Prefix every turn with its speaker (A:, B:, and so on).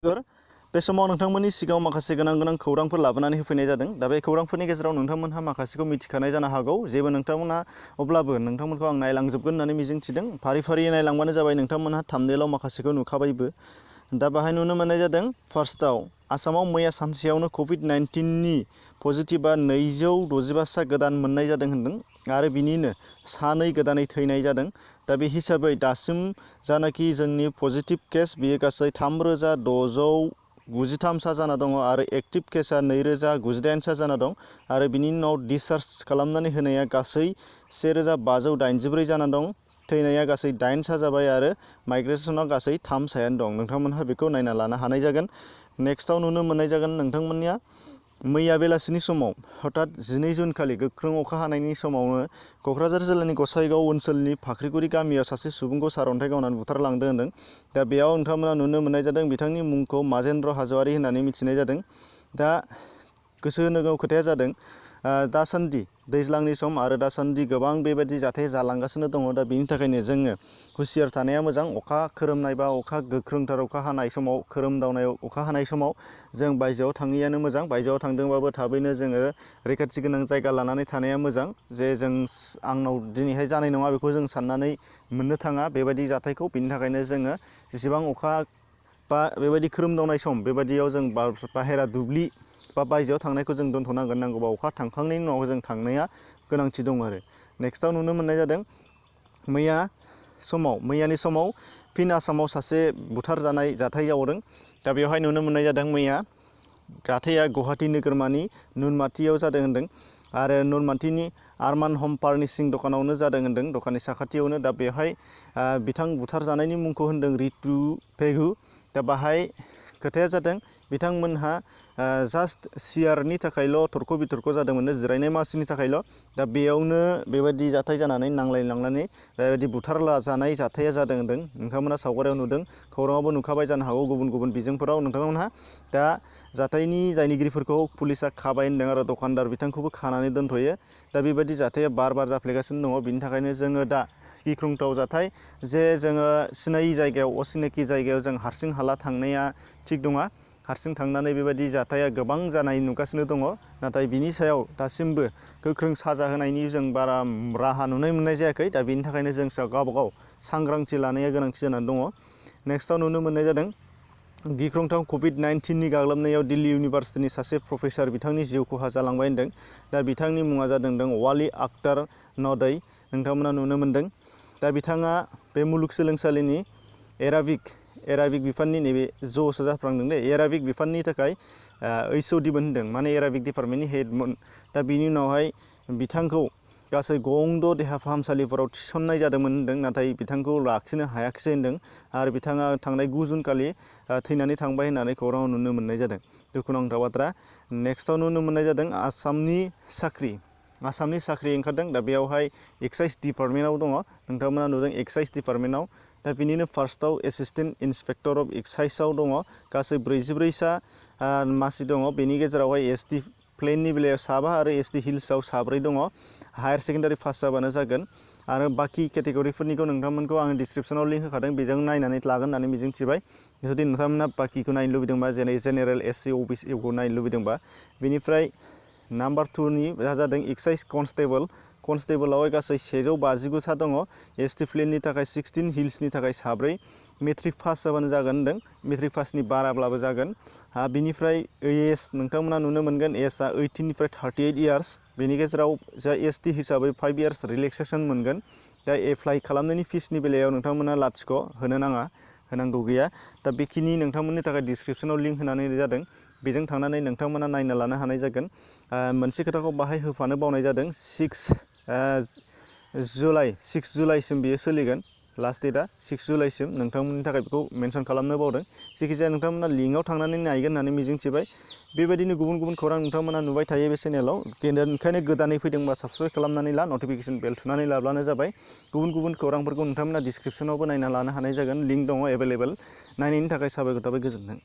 A: बे समाव नोंथांमोननि सिगाङाव माखासे गोनां खौरांफोर लाबोनानै होफैनाय जादों। दा बे खौरांफोरनि गेजेराव नोंथांमोनहा माखासेखौ मिथिखानाय जानो हागौ। जेबो नोंथांमोनहा अब्लाबो नोंथांमोनखौ आं नायलांजोबगोन होननानै मिजिंथिदों। फारि फारि नायलांबानो जाबाय। नोंथांमोनहा थाम्बनेइलाव माखासेखौ नुखाबायबो। दा बाहाय नुनो मोननाय जादों फार्स्टआव आसामाव मैया सानसेयावनो कभिड-19नि पजिटिभआ 265 गोदान मोननाय जादों होनदों आरो बिनिनो 2 गोदानै थैनाय जादों। दा बे हिसाबै दासिम जानाखि जोंनि पजिटिभ केस बेयो गासै 3693 जाना दङ आरो एक्टिभ केसआ 2098 जाना दं आरो बिनि उनाव डिसचार्ज खालामनानै होनाया गासै 1584 जाना दं। थैनाया गासै 8 जाबाय आरो माइग्रेसनआ गासै 3 दं। नोंथांमोनहा बेखौ नायना लानो हानाय जागोन। नेक्स्टआव नुनो मोननाय जागोन नोंथांमोननिया मैया बेलासिनि समाव हठात 12 जुन खालि गोख्रों अखा हानायनि समावनो क'क्राझार जिल्लानि गसाइगाव ओनसोलनि फाख्रिगुरि गामियाव सासे सुबुंखौ सारअन्थाइ गावनानै बुथारलांदों होनदों। दा बेयाव नोंथांमोना नुनो मोननाय जादों बिथांनि मुंखौ माजेन्द्र हाज'वारि होननानै मिथिनाय जादों। दा गोसो होनांगौ खोथाया जादों दासान्दि दैज्लांनि सम आरो दासान्दि गोबां बेबायदि जाथाय जालांगासिनो दङ। दा बेनि थाखायनो जोङो हुसियार थानाया मोजां। अखा खोरोमनाय बा अखा गोख्रोंथार अखा हानाय समाव खोरोमदावनाय अखा हानाय समाव जों बायजोआव थाङैयानो मोजां। बायजोआव थांदोंबाबो थाबैनो जोङो रैखाथि गोनां जायगा लानानै थानाया मोजां। जे जों आंनाव दिनैहाय जानाय नङा बेखौ जों साननानै मोननो थाङा बेबायदि जाथायखौ। बिनि थाखायनो जोङो जेसेबां अखा बा बेबायदि खोरोमदावनाय सम बेबायदियाव जों बाहेरा दुब्लि बा बायजोआव थांनायखौ जों दोनथ'नांगोन। नांगौबा अखा थांखांनायनि उनाव जों थांनाया गोनांथि दं आरो। नेक्स्टआव नुनो मोननाय जादों मैयानि समाव फिन आसामाव सासे बुथारजानाय जाथाय जाबावदों। दा बेवहाय नुनो मोननाय जादों मैया जाथाया गुवाहाटि नोगोरमानि नुनमाथियाव जादों होनदों आरो नुनमाथिनि आरमान हम फार्निशिं दखानावनो जादों होनदों, दखाननि साखाथियावनो। दा बेवहाय बिथां बुथारजानायनि मुंखौ होनदों रितु पेगु। दा बाहाय खोथाया जादों बिथांमोनहा जास्ट सियारनि थाखायल' थरख' बिथरख' जादोंमोननो, जिरायनाय मासिनि थाखायल'। दा बेयावनो बेबायदि जाथाय जानानै नांलायलांनानै बेबायदि बुथारजानाय जाथाया जादों होनदों। नोंथांमोना सावगारियाव नुदों, खौराङावबो नुखाबाय जानो हागौ गुबुन बिजोंफोराव नोंथांमोनहा। दा जाथायनि दायनिगिरिफोरखौ पुलिसा खाबाय होनदों आरो दखानदार बिथांखौबो खानानै दोनथ'यो। दा बेबायदि जाथाया बार जाफ्लेगासिनो दङ। बिनि थाखायनो जोङो दा गिख्रंथाव जाथाय जे जोङो सिनायि जायगायाव असिनाखि जायगायाव जों हारसिं हाला थांनाया थिग नङा। हारसिं थांनानै बेबायदि जाथाया गोबां जानाय नुगासिनो दङ। नाथाय बिनि सायाव दासिमबो गोख्रों साजा होनायनि जों बारा राहा नुनो मोननाय जायाखै। दा बिनि थाखायनो जों गावबागाव सांग्रांथि लानाया गोनांथि जानानै दङ। नेक्स्टआव नुनो मोननाय जादों गिख्रंथाव कभिड-19नि गाग्लोबनायाव दिल्ली इउनिभारसिटिनि सासे प्रफेसार बिथांनि जिउ खहा जालांबाय होनदों। दा बिथांनि मुङा जादों वाली आख्तार नदई। नोंथांमोना नुनो मोनदों। दा बिथाङा बे मुलुगसोलोंसालिनि एराबिक बिफाननि नैबे ज'सो जाफ्लांदों दे एराबिक बिफाननि थाखाय HOD मोन होनदों, माने एराबिक डिपार्टमेन्टनि हेडमोन। दा बिनि उनावहाय बिथांखौ गासै गं द' देहा फाहामसालिफोराव थिसननाय जादोंमोन होनदों, नाथाय बिथांखौ लाखिनो हायाखिसै होनदों आरो बिथाङा थांनाय 9 जुन खालि थैनानै थांबाय होननानै खौराङाव नुनो मोननाय जादों। दुखुनांथाव बाथ्रा। नेक्स्टआव नुनो मोननाय जादों आसामनि साख्रि ओंखारदों। दा बेयावहाय एक्साइज डिपार्टमेन्टआव दङ। नोंथांमोना नुदों एक्साइज डिपार्टमेन्टआव। दा बिनिनो फार्स्टआव एसिस्टेन्ट इन्सपेक्टर अफ एक्साइजआव दङ। गासै 44 मासि दङ। बेनि गेजेरावहाय SD प्लेननि बेलायाव 7 आरो SD हिल्सआव 7 दङ। हायार सेकेन्डारि पास जाबानो जागोन आरो बाखि केटेगरिफोरनिखौ नोंथांमोनखौ आङो डिसक्रिपसनाव लिंक होखादों, बेजों नायनानै लागोन होननानै मिजिंथिबाय। जुदि नोंथांमोना बाखिखौ नायनो लुबैदोंबा, जेरै जेनेरेल SC OBC खौ नायनो लुबैदोंबा। बेनिफ्राय नाम्बार 2नि जादों एक्साइज कनस्टेबोलावहाय गासै 159 दङ। SD प्लेननि थाखाय 16, हिल्सनि थाखाय 7। मेट्रिक पास जाबानो जागोन होनदों, मेट्रिक पासनि बाराब्लाबो जागोन। बिनिफ्राय एज नोंथांमोना नुनो मोनगोन, एजआ 18 निफ्राय 38 इयार्स। बेनि गेजेराव जा SD हिसाबै 5 इयार्स रिलेक्सेसन मोनगोन। दा एप्लाइ खालामनायनि फिसनि बेलायाव नोंथांमोना लाथिख' होनो नाङा, होनांगौ गैया। दा बेखिनि नोंथांमोननि थाखाय डिसक्रिपसनाव लिंक होनानै जादों, बेजों थांनानै नोंथांमोना नायना लानो हानाय जागोन। मोनसे खोथाखौ बाहाय होफानो बावनाय जादों, 6 जुलाइसिम बेयो सोलिगोन। लास्ट डेटआ 6 जुलाइसिम। नोंथांमोननि थाखाय बेखौ मेनसन खालामनो बावदों। जायखिजाया नोंथांमोना लिंकआव थांनानै नायगोन होननानै मिजिंथिबाय। बेबायदिनो गुबुन खौरां नोंथांमोना नुबाय थायो बे चेनेलाव। ओंखायनो गोदानै फैदोंबा साबसक्राइब खालामनानै ला, नटिफिकेसन बेल थुनानै लाब्लानो जाबाय। गुबुन खौरांफोरखौ नोंथांमोना डिसक्रिपसनावबो नायना लानो हानाय जागोन। लिंक दङ एभेलेबेल। नायनायनि थाखाय साबायखर थाबाय, गोजोन्थों।